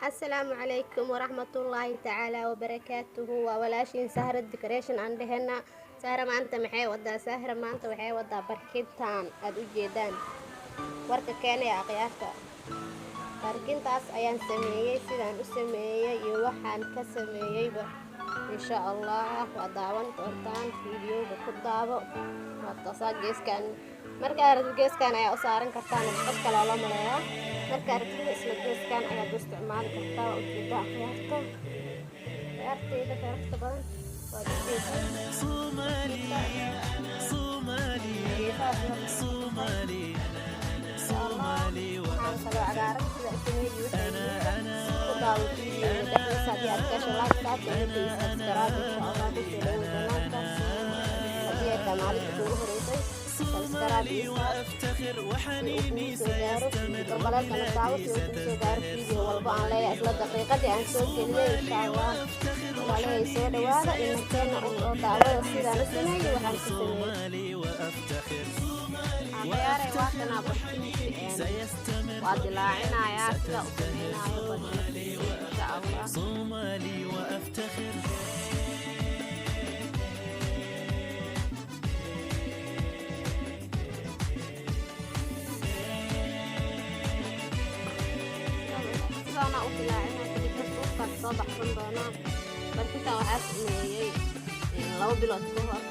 Asalaamu calaykum waraxmatullaahi tacaala wabarakaatuhu. Waa walaashiin Sahra Decoration aan dhehena. Sahra maanta maxay wadaa? Sahra maanta waxay wadaa barkintan aada u jeedaan. Warka keenaya akhyaarta, barkintaas ayaan sameeyey. Sidaan u sameeyey iyo waxaan ka sameeyeyba insha Allah waa daawan doontaan. Fiidiyowga ku daabo. Waa taasaa geeskan. Markaa rabtid geeskan ayaa u saaran kartaa, nashqad kale oo loo maleeyaa. Markaa rabtid isla geeskan ayaad u isticmaali kartaa. Waa ujeeda akhyaarta, akhyaartayda sharafta badan, waad ujeedaa. صومالي صومالي صومالي صومالي. Waxaan kaloo cagaaran sida u sameeyey wixii ku daawo fiidiyowga dhexdiisa. Haddii aad ka hesho, like saarta iyo subscribe insha Allah. Kusoo dhawow channelka haddii ay tahay maalinta kuugu horeysay. Subscribe صومالي iyo saar وأفتخر si uu وحنيني kugu soo gaaro. سيستمر Gambaleelkana taabo وبلادي si uu kugu soo gaaro ستزدهر. video walbo aan leeyahay isla daqiiqadii aan soo geliyay insha Allah. وأفتخر Walaalahey, soo وحنيني dhawaada inakeena سيستمر oo daawada وبلادي sidaan u sameeyey, waxaan ka ستزدهر. sameeyey. صومالي وأفتخر. Akhyaaray, waa kanaa barkintii. سيستمر Waa dilaacinayaa sida u sameynaayo barkintii insha Allah. صومالي وأفتخر. Sidaana u dilaacinaa, kadibna suufkaan soo baxsan doonaa. Barkintan waxaa sameeyey 2 bilood ka hor.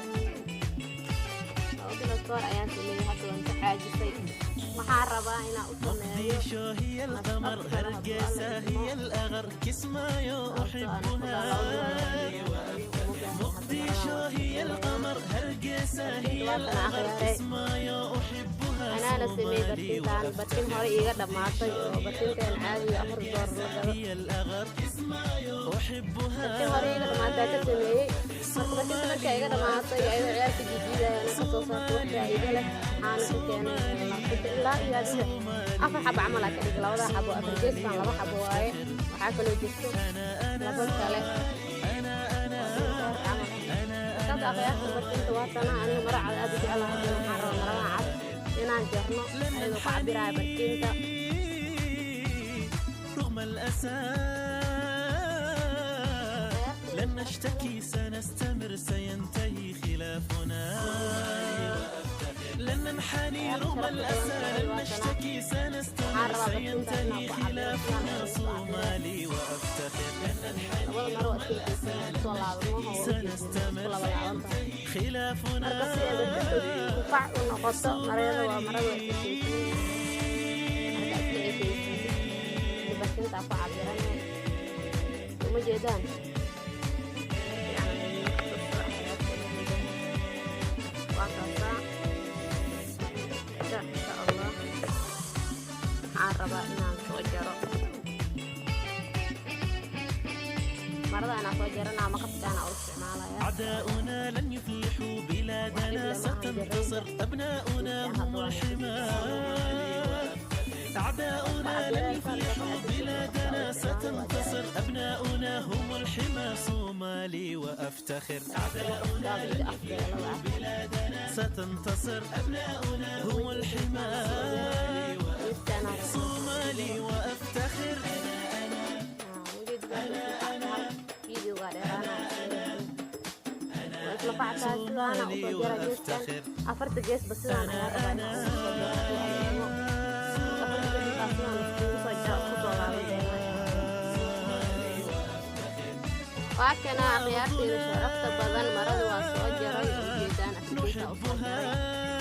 2 bilood ka hor ayaan sameeyey. Hadda waan ka caajisay. Waxaan rabaa inaan u sameeyo مقديشو هي القمر، هرقيسة هي الأغر، كسمايو أحبها. مقديشو هي القمر، هرقيسة هي الأغر، كسمايو أحبها. Anaana sameeyey صومالي barkintan. Barkin hore iiga dhammaatay oo barkintan caadiga $4 la gado. هي الأغر، كسمايو أحبها. Barkin hore iiga dhammaatay ka sameeyey. Marka barkinta marka iga dhammaatay, ayadoo ciyaalka jijiidayana kasoo saartay, wax faa'iido leh waxaana ka keenay barkinta ilaa iyo adiga afar xabo camal aa ka dhig. Labada xabo afar geeskan laba xabo waaye. Waxaa kaloo jirto laba kale oo dheer camal ah. Markaas akhyaarta, barkinta waa tana. Aniga mara cad aad u jeclahay. Haddana waxaan rabaa marada cad inaan jarno ayadoo ku cabiraya barkinta. رغم الأسى لن نشتكي، سنستمر، سينتهي خلافنا. لن ننحني رغم الأسى، لن نشتكي، سنستمر، سينتهي خلافنا. صومالي وأفتخر. لن ننحني Labada maro waa isku soo laaban maaha, waa ujeedin isku laba laaban tahay. خلافنا. Marka si ay barkinta kufac u noqoto, marada waa marada waa iska ekeysiin. Marka iska ekeysiisid, barkintaa ku cabiranay. Uma jeedaan? Fiican ayay tuso akhyaarta. Waa kaasaa. Marka insha Allah waxaan rabaa inaan soo jaro marada. Anaa soo jaranaa, maqaskaana u isticmaalaya. أعداؤنا لن يفلحوا، بلادنا ستنتصر، أبناؤنا هم الحماة. أعداؤنا لن يفلحوا، بلادنا ستنتصر، أبناؤنا هم الحمى. صومالي وأفتخر. أعداؤنا لن يفلحوا، بلادنا ستنتصر، أبناؤنا هم الحمى. صومالي وأفتخر. Videoga dheeraanaya waa isla factaa. Sidaana usoo jara geeskan, afarta geesba sidaan ayaa rabaa inaan ugu soo jaro haddii aan eego. Afarta gees markaa sidaan iskugu soo jaro, isku soo laaban doonaa. Waa kana akhyaarteyda sharafta badan, marada waa soo jaray, ujeedaan, afargeesa usoo jaray.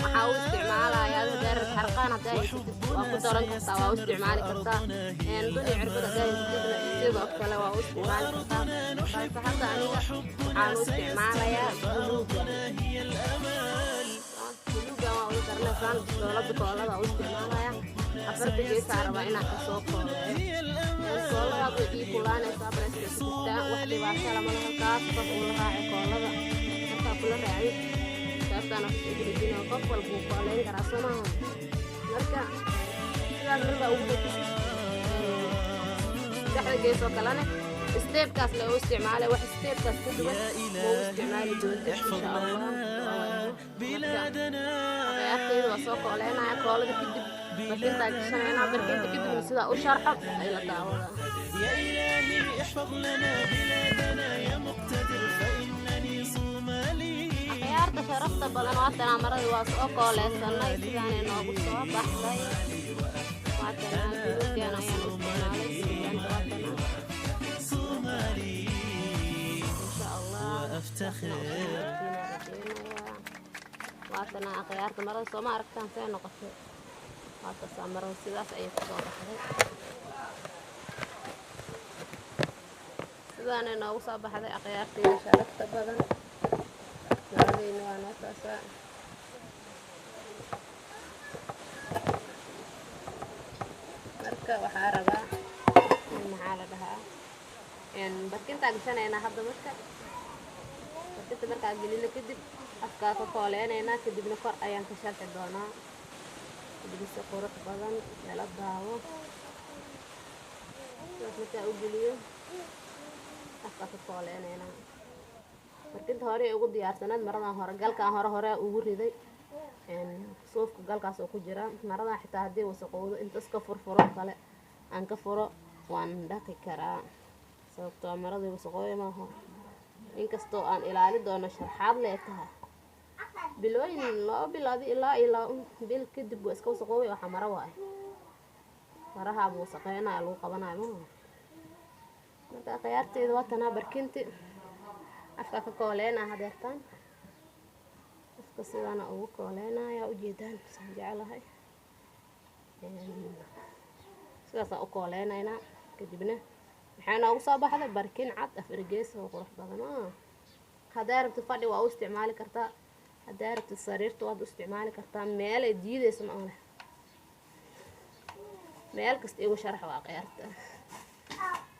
Waxaa u isticmaalayaa hadaa rabtid harqaan, haddaa haysatid waa ku daran kartaa, waa u isticmaali kartaa. Dun iyo cirbad haddaa haysatidna sidoo kale waa u isticmaali kartaa. Balse hadda aniga waxaan u isticmaalayaa buluugan. Buluugan waa ugu daranaysaan bistoolada koolada u isticmaalaya. Afarta geesaa rabaa inaan kasoo kooleeyo. Kooladaad way ii kulaanaysaa, bareska ku jirtaa, wax dhibaato lama laha. Kaas qof ula raaci koolada. Markaa kula raacid, saasaan wax ugu dhejinoo, qof walba wuu kooleyn karaa, soo maaha? Marka sidaas markaa ugu dhejisid saddexda gees oo kalena, stepkaas le u isticmaalay, wax stepkaas ka duwan ma u isticmaali doonto احفظ insha Allah. لنا بلادنا. Akhyaarteyda, waa soo kooleynaya koolada kadib. Barkintaa gashanaynaa, barkinta kadibna sidaa u sharxo ay la daawada. يا إلهي احفظ لنا بلادنا يا مقتدر فإنني صومالي. Akhyaarta sharafta badan, waatanaa maradii waa soo kooleysanay, sidaanay noogu soo baxday. Waatanaa buluugan ayaan u isticmaalay sidaanta, waatanaa. صومالي Insha Allah وأفتخر. Waatanaa akhyaarta, marada sooma aragtaan see noqotay? Waataasaa marada, sidaas ayay kusoo baxday, sidaanay noogu soo baxday. Akhyaartayda sharafta badan, maradayna waa noo taasaa. Marka waxaa rabaa in maxaa la dhahaa, barkintaa gashanaynaa hadda. Marka barkinta markaa gelino kadib afkaa ka kooleynaynaa, kadibna kor ayaan ka sharxi doonaa. Kadibna si qurux badan nala daawo. Sidaas markaa u geliyo afkaa ka kooleynaynaa. Barkinta hore ugu diyaarsanayd maradan hore, galkaan hore hore ugu riday, suufka galkaas oo ku jira maradan. Xitaa haddii wasaqowdo, inta iska furfuro kale aan ka furo, waan dhaqi karaa, sababtoo ah maradii wasaqooya maaha. Inkastoo aan ilaali doono sharxaad lee tahay bilooyin, 2 bilood ilaa iyo 2 bil kadib waa iska wasaqoobay. Waxa mara waaye, marahaaba wasaqeynaya lagu qabanayo maaha. Marka khiyaarteeda, waa tanaa barkinti, afka ka kooleynaa hadeertaan. Afka sidaana ugu kooleynaya, ujeedaan saan jeclahay, sidaasaa u kooleynaynaa. Kadibna maxay noogu soo baxday? Barkin cad afar gees oo qurux badan. Haddaa rabtid fadhi waa u isticmaali kartaa, haddaa rabtid sariirta waad u isticmaali kartaa. Meelay diideysa ma leh, meel kasta igu sharax waa khiyaarta.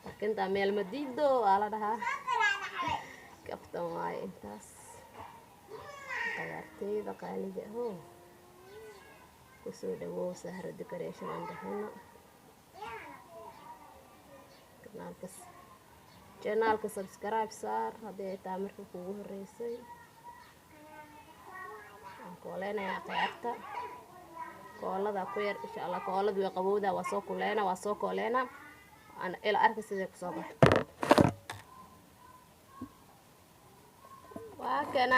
Barkintaa meel ma diido waa la dhahaa, kaftan waaye intaas. Khiyaarteyda qaaliga ahoo, kusoo dhawow Sahra Decoration and Henna kanaalkas. Channelka subscribe saar haddii ay tahay marka kugu horeysay. Waan kooleynayaa khiyaarta, koolada ku yar insha Allah. Koolada way qabowdaa, waa soo kuleyna, waa soo kooleyna. Ila arka siday kusoo baxay. Waa kana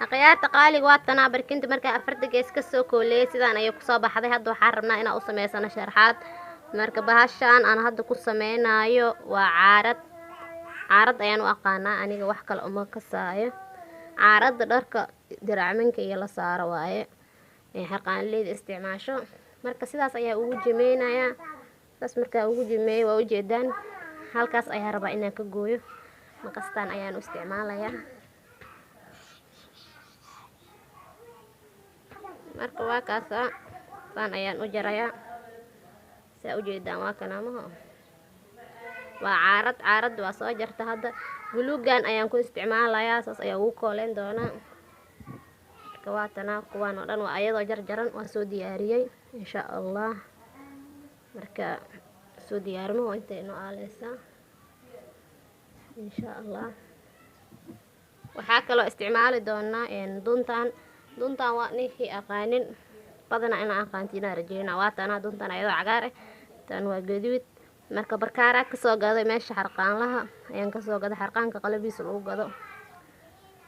akhyaarta qaaliga, waa tanaa barkinta. Markaa afarta gees kasoo kooleeyay, sidaan ayay kusoo baxday. Hadda waxaan rabnaa inaan u sameysano sharxaad. Marka bahashaan aan hadda ku sameynayo waa caarad. Caarad ayaan u aqaanaa aniga, wax kale uma kasaayo. Caaradda dharka diracminka iyo la saaro waaye ee xarqaanleyda isticmaasho. Marka sidaas ayaa ugu jimeynayaa. Sidaas markaa ugu jimeeyay, waa ujeedaan, halkaas ayaa rabaa inaan ka gooyo. Maqastaan ayaan u isticmaalayaa. Marka waa kaasaa, saan ayaan u jarayaa, saa ujeedaan. Waa kanaamaha, waa caarad. Caarad waa soo jarta. Hadda buluugan ayaan ku isticmaalayaa, saas ayaa ugu kooleyn doonaa. Marka waa tanaa, kuwaan oo dhan waa ayadoo jarjaran, waa soo diyaariyey insha Allah. Marka soo diyaarimo oo intay inoo aaleysaa insha Allah. Waxaa kaloo isticmaali doonaa duntaan. Duntaan waa ninkii aqaanin badanaa inaa aqaantiinaa rajeynaa. Waa tanaa duntaan ayadoo cagaar ah, tan waa gaduud. Marka barkaaraa kasoo gaday, meesha xarqaanlaha ayaan kasoo gaday, xarqaanka qalabiisa lagu gado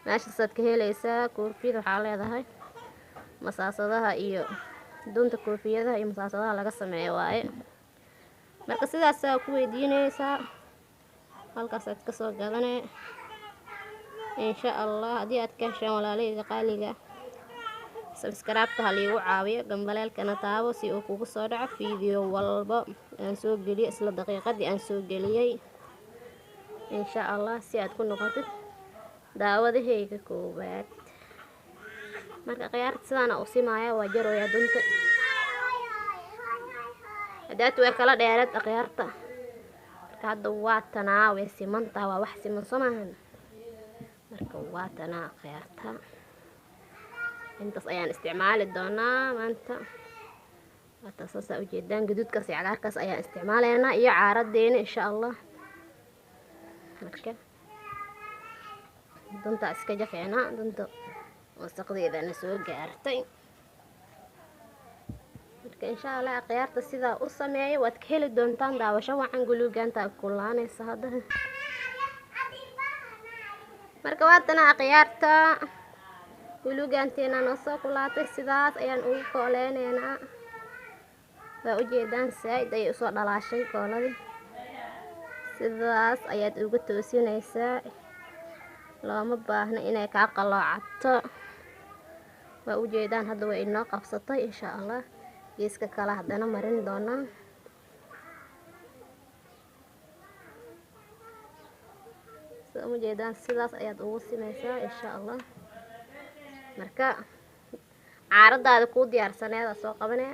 meeshaasaad ka helaysaa. Koofiyad waxaa leedahay masaasadaha iyo dunta koofiyadaha iyo masaasadaha laga sameeyo waaye. Marka sidaasaa ku weydiinaysaa, halkaasaad kasoo gadanee insha Allah. Haddii aad ka hesheen, walaalahayga qaaliga, subscribe-ta ha liigu caawiyo, gambaleelkana taabo si uu kugu soo dhaco video walba aan soo geliyo isla daqiiqadii aan soo geliyey insha Allah, si aad ku noqotid daawadahayga koowaad. Marka khiyaarta, sidaana u simaaya, waa jarooyaa dunta. Hadaatu way kala dheereed akhyaarta. Marka hadda waa tanaa, way simantaha, waa wax siman soo maahan. Marka waa tanaa akhyaarta, intaas ayaan isticmaali doonaa maanta. Waata saasaa ujeedaan, gaduudkaas iyo cagaarkaas ayaan isticmaalaynaa iyo caaradeena insha Allah. Marka dunta iska jafeynaa, dunta wasaqdeedana soo gaartay. Marka Marka insha Allah khiyaarta sidaa u sameeya waad ka heli doontaan. Daawasho wacan. Guluugaanta kulaanaysa hadda. Marka waatana khiyaarta, guluugaanteena noo soo kulaatay, sidaas ayaan ugu kooleyneynaa. Waa ujeedaan, saa-id ayay usoo dhalaashay kooladii. Sidaas ayaad uga toosinaysaa, looma baahna inay kaa qaloocato. Waa ujeedaan, hadda way inoo qabsatay. Insha Allah geeska kale haddana marin doonaa. Sida uma jeedaan, sidaas ayaad ugu simaysaa insha Allah. Marka caaradaada kuu diyaarsaneeda soo qabanee,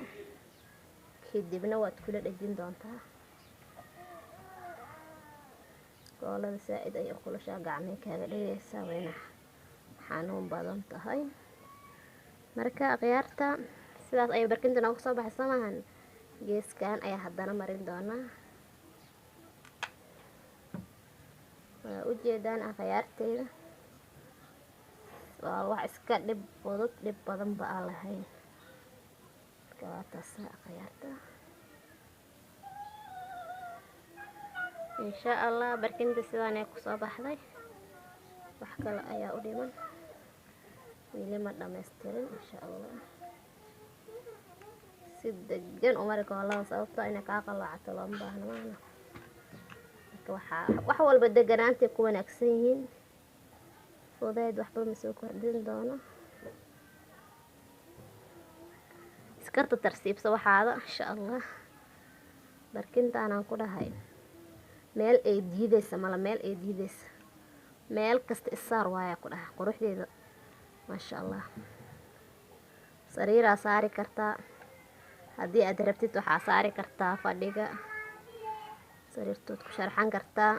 kadibna waad kula dhejin doontaa. Koolada saa-id ayay kulushaa, gacmay kaaga dhigaysaa, wayna xanuun badan tahay. Marka khiyaarta, sidaas ayay barkinta nooga soo baxay samahan. Geeskan ayaa haddana marin doonaa. Waa ujeedaan akhyaarteyda, waa wax iska dhib fudud, dhib badan ba aan lahayn. Marka waa taasa akhyaarta. Insha Allah barkinta sidaan ay kusoo baxday, wax kale ayaa u dhiman, weli ma dhammaystirin. Insha Allah si degan umari koolada, sababtoo inay kaa qaloocato looma baahno maana. Marka waxaa wax walba deganaantay ku wanaagsan yihiin. Fudeyd waxba ma soo kordhin doono, iskarta tarsiibsa waxaada. Insha Allah barkintaanaan ku dhahay, meel ay diideysa mala, meel ay diideysa, meel kasta isaar waaya ku dhahay. Quruxdeeda maasha Allah. Sariiraa saari kartaa haddii aad rabtid, waxaa saari kartaa fadhiga, sariirtood ku sharxan kartaa.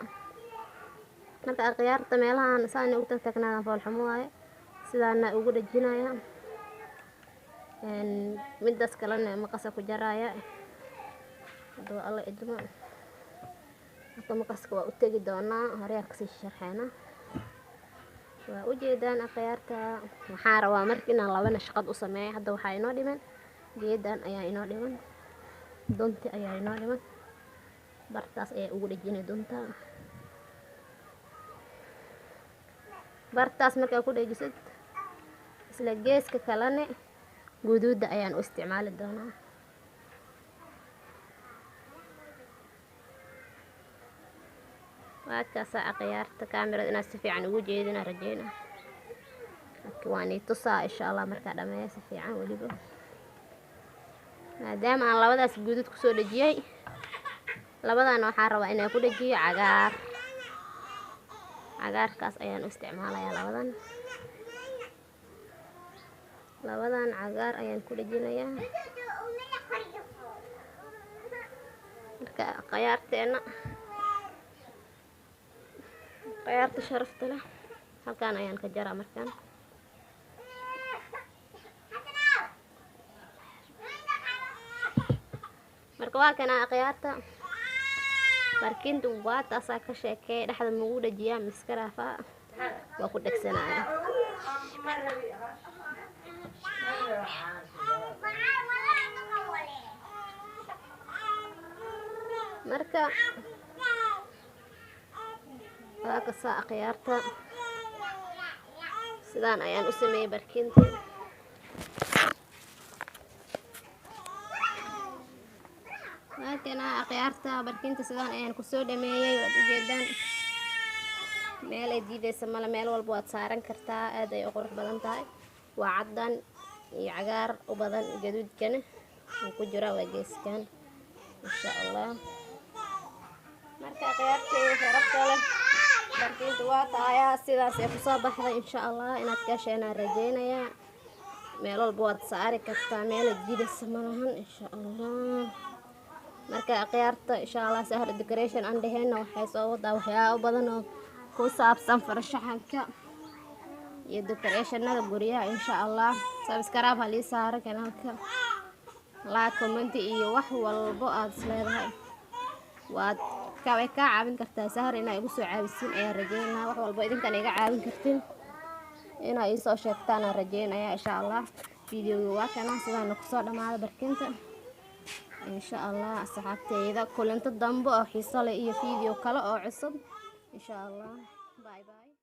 Marka akhyaarta, meelahan saana ugu tagtagnaadaan foolxumo waaye, sidaana ugu dhejinaya. Midaas kalena maqasa ku jaraya hadduu Alla idmo. Marka maqaska waa u tegi doonaa, horeyaa kasii sharxeena. Waa ujeedaan akhyaarta, waxaan rabaa marka inaan labana shaqad u sameeyo. Hadda waxaa inoo dhiman geedan ayaa inoo dhiman, dunti ayaa inoo dhiman. Bartaas ayaa ugu dhejinay dunta. Bartaas markaa ku dhejisid, isla geeska kalene guduuda ayaan u isticmaali doonaa. Waa kaasaa akhyaarta, kaamirada inaad si fiican ugu jeedina rajeyna, laakiin waan ii tusaa insha Allah markaa dhameeya si fiican weliba. Maadaama aan labadaas guduud kusoo dhejiyey, labadana waxaan rabaa inaan ku dhejiyo cagaar. Cagaarkaas ayaan u isticmaalayaa labadan. Labadan cagaar ayaan ku dhejinayaa. Marka khayaarteena, khayaarta sharafta leh, halkaan ayaan ka jaraa markaan. Marka waa kana akhyaarta, barkinta waa taasaa ka sheekeey. Dhexda magu dhajiyaa miskaraafaa, waa ku dhegsanaya. Marka waa kasaa akhyaarta, sidaan ayaan u sameeyey barkinta. Waakana akhyaarta, barkinta sidaan ayaan kusoo dhameeyey. Waad ujeedaan, meel ay diideysa male, meel walba waad saaran kartaa. Aad ay u qurux badan tahay. Waa caddan iyo cagaar u badan, gaduudkana wuu ku jiraa, waa geeskan insha Allah. Marka akhyaarteyda sharafta leh, barkinta waa taayaa, sidaas ay kusoo baxday. Insha Allah inaad ka hesheenaan rajeynayaa. Meel walba waad saari kartaa, meel ay diideysa malahan insha Allah. Marka akhyaarta, insha Allah Sahar Decoration aan dheheenna waxay soo wadaa waxyaabo badan oo ku saabsan farshaxanka iyo decorationada guryaha. Insha Allah subscribe halii saaro kanaalka, like, comment iyo wax walbo aad is leedahay waad way kaa caawin kartaa. Sahar inaa igu soo caawisiin ayaan rajeynaya. Wax walbo idinkan iga caawin kartin inaa iisoo sheegtaan aan rajeynaya insha Allah. Videoga waa kana, sidaana kusoo dhamaada barkinta. Insha Allah, asxaabteyda, kulanto dambe oo xiiso leh iyo video kale oo cusub, insha Allah. Bye bye.